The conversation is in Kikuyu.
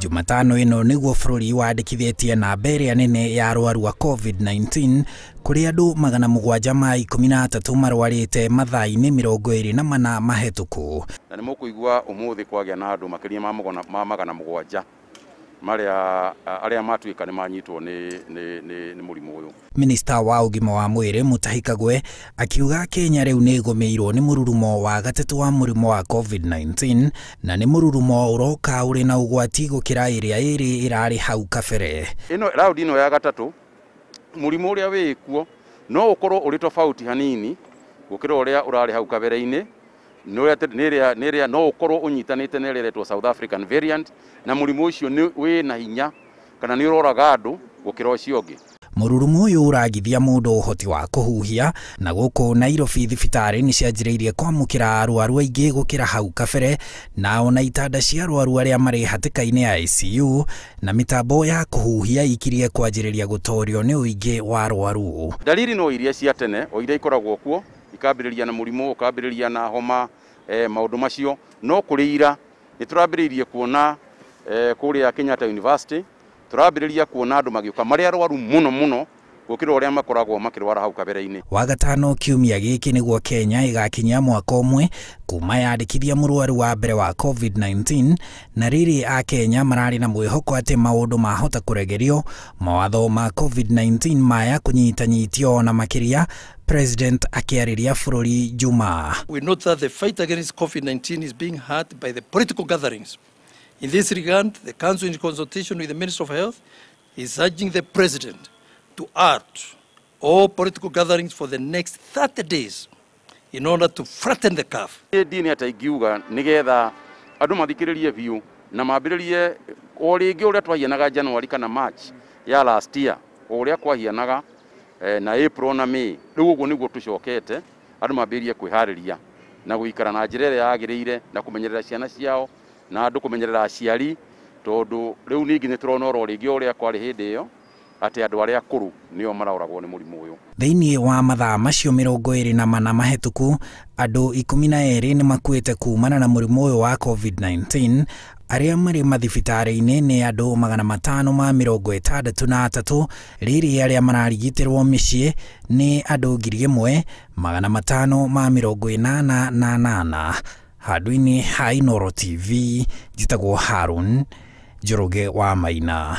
Jumatano ĩno nĩguo bũrũri wandĩkithĩtie namba ĩrĩa nene ya arwaru a COVID-19 kũrĩ andũ 713 marwarĩte mathaa-inĩ 24 mahĩtũku. Na nĩ mũkũigua ũmũthĩ kwagĩa na andũ makĩria ma 700 marĩa arĩa matuĩka nĩ manyitwo nĩ mũrimũ ũyũ. Minista wa ũgima wa mwĩrĩ Mutahi Kagwe akiuga Kenya rĩu nĩ ĩgũmĩirwo nĩ mũrurumo wa gatatũ wa mũrimũ wa COVID-19 na nĩ mũrurumo ũroka ũrĩ na ũgwati gũkĩra ĩrĩa ĩrĩ ĩrarĩ hau kabere. Ĩno raundi ĩno ya gatatũ mũrimũ ũrĩa wĩkuo no ũkorwo ũrĩ tofauti hanini gũkĩra ũrĩa ũrarĩ hau kabere-inĩ. Nĩ no ũkorwo ũnyitanĩte na ĩrĩa ĩretwo South African variant na mũrimũ ũcio nĩ wĩna hinya kana nĩ ũroraga andũ gũkĩra ũcio ũngĩ. Mũrurumo ũyũ ũragithia mũndũ ũhoti wa kũhuhia na gũkũ Nairobi thibitarĩ nĩ cianjĩrĩirie kwamũkĩra arwaru aingĩ gũkĩra hau kabere na ona itanda cia arwaru arĩa marĩ hatĩka-inĩ ya ICU na mĩtambo ya kũhuhia ikirie kwanjĩrĩria gũtorio nĩ ũingĩ wa arwaru. Dalili no iria cia tene o iria ikoragwo kuo ikambĩrĩria na mũrimũ ũkambĩrĩria na homa maũndũ macio no kũrĩ ira nĩ tũrambĩrĩirie kuona kũrĩa Kenyatta University tũrambĩrĩria kuona andũ magĩũka marĩ arwaru mũno mũno gũkĩra ũrĩa makoragwo makĩrwara hau kabere-inĩ. Wagatano kiumia gĩkĩ nĩguo Kenya ĩgakinyia mwaka ũmwe kuma yandĩkithia mũrwaru wa mbere wa COVID-19 na rĩrĩ a Kenya mararĩ na mwĩhoko atĩ maũndũ mahota kũregerio mawatho ma COVID-19 maya kũnyitanyitio na makĩria. President akĩarĩria bũrũri Jumaa. We note that the fight against COVID-19 is being hurt by the political gatherings. In this regard, the Council, in consultation with the Minister of Health, is urging the President to halt all political gatherings for the next 30 days in order to flatten the curve. Ndini ata ingiuga nigetha andũ mathikĩrĩrie biũ na mambĩrĩrie o rĩngĩ ũrĩa twahianaga January kana March ya last year, o ũrĩa kwahianaga na April na May. Rĩu ũguo nĩguo tũcokete andũ mambĩrĩrie kwĩharĩria na gũikara na njĩra ĩrĩa yagĩrĩire na kũmenyerera ciana ciao na andũ kũmenyerera aciari tondũ rĩu ningĩ nĩ tũrona oro rĩngĩ ũrĩa kwarĩ hĩndĩ ĩyo atĩ andũ arĩa akũrũ nĩo maroragwo nĩ mũrimũ ũyũ. Thĩinĩ wa mathaa macio 24 mahĩtũku andũ 12 nĩ makuĩte kumana na mũrimũ ũyũ wa COVID-19. Arĩa marĩ mathibitarĩ-inĩ nĩ andũ 563 rĩrĩ arĩa mararigitĩrwo mĩciĩ nĩ andũ 1588. Handũ-inĩ ha Inooro TV njĩtagwo Harun Njoroge wa Maina.